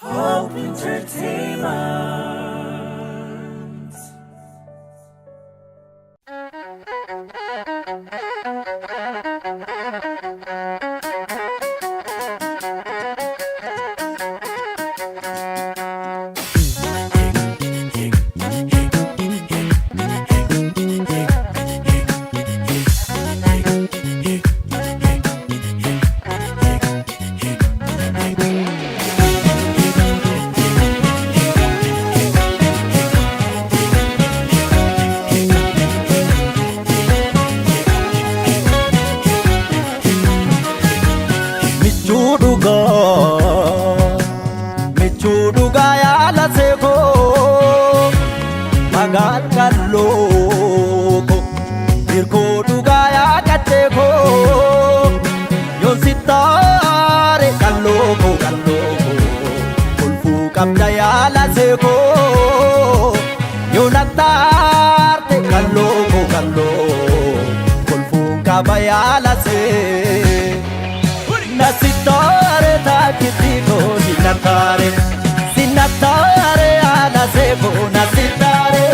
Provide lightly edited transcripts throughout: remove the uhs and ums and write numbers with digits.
Hope Entertainment. Michuu dhugaa, michuu dhugaa yaala seekoo, magaal qal'oo ko, hirkoo dhugaa yaa qaccee koo, yoon sittaare qalloo koo qalloo koo, kolfuu qabda yaala seekoo, yoo nattaarte qalloo koo qalloo, kolfuun qaba yaala see. Nasitare takitiko sinatare sinatare alaseko nasitare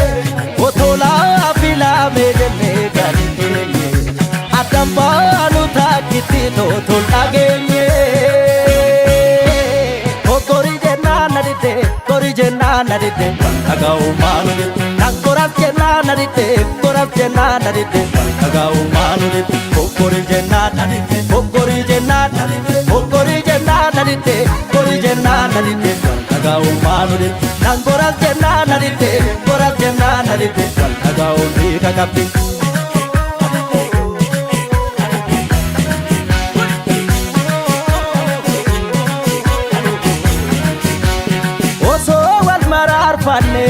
otola filame jenne galitenye adambanu takitito tolagенye Kori jenna nadite kori jenna nadite tagau manu Nangoras jenna nadite goras jenna nadite tagau manu Kori jenna nadite kori jenna nadite kori jenna nadite kori jenna nadite tagau manu Nangoras jenna nadite goras jenna nadite tagau ni kakapti. Osoo wal maraarfanne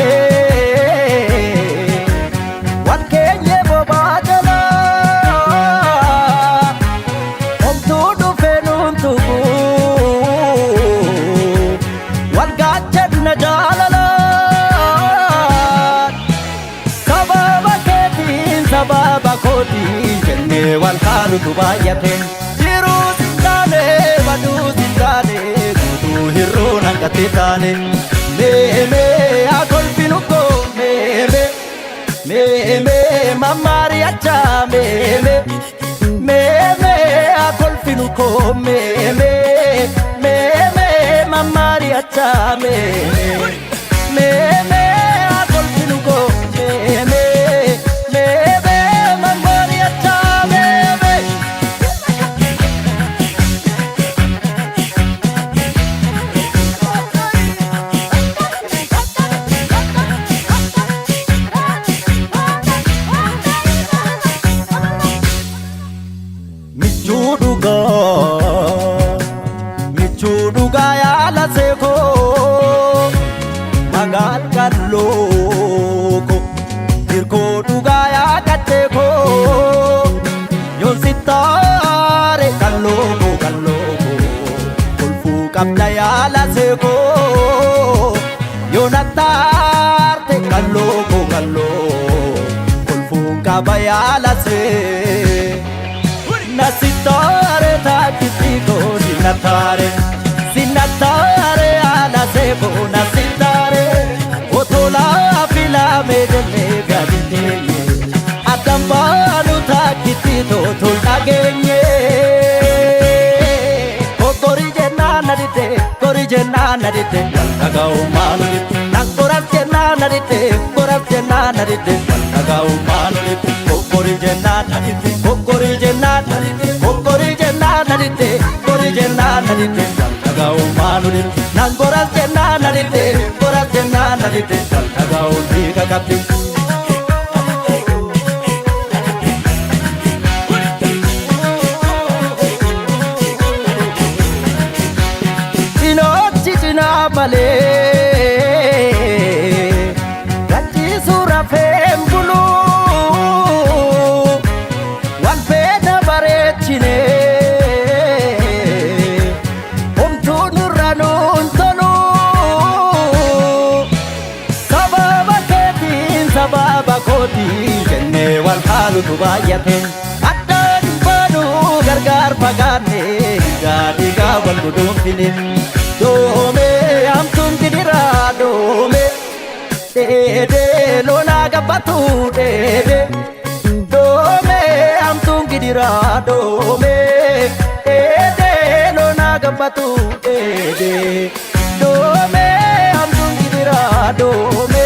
wal keenye bobaa jalaa homtuu dhufee nuun tuqu wal gaachanna jaalalaa sababa keetiin sababa kootiin jennee wal kaanutu baay'ate jiruus hin taane baduus hin taane guutuu hir'uun hanqatti taane meemee haa kolfinu koo meemee meemee mammaari'achaa meemee meemee haa kolfinu koo meemee meemee mammaari'achaa meemee meemee haa kolfinu koo meemee meemee mammaari'achaa meemee. Michuu dhugaa, michuu dhugaa yaala seekoo, magaal qalloo koo, hirkoo dhugaa yaa qaccee koo, yoon sittaare qalloo koo qalloo koo, kolfuu qabda yaala seekoo, yoo nattaarte qalloo koo qalloo, kolfuun qaba yaala see. Nasitare takitiko sinatare sinatare alasebo nasitare otola filame jenne gaditenye adambanu takitito tolagенye Kori jenna nadite kori jenna nadite tagau manu Nangoras jenna nadite goras jenna nadite tagau manu Kori jenna nadite kori jenna nadite kori jenna nadite kori jenna nadite tagau manu Nangoras jenna nadite goras jenna nadite tagau ni kakapti. Cinoochi cinaa malee gachiisuu rafeen buluu wal feena bareechine homtuu nurra nuun toluu sababa keetiin sababa kootiin jennee wal haalutu baay'ate addaan hin baanu gargaar fagaanne dhiigaa dhiigaa wal guduunfine. Doomee hamtuu. gabbatu dheede. Doomee hamtuun gidiraa doomee dheedee loonaa gabbatu dheede. Doomee hamtuun gidiraa doomee.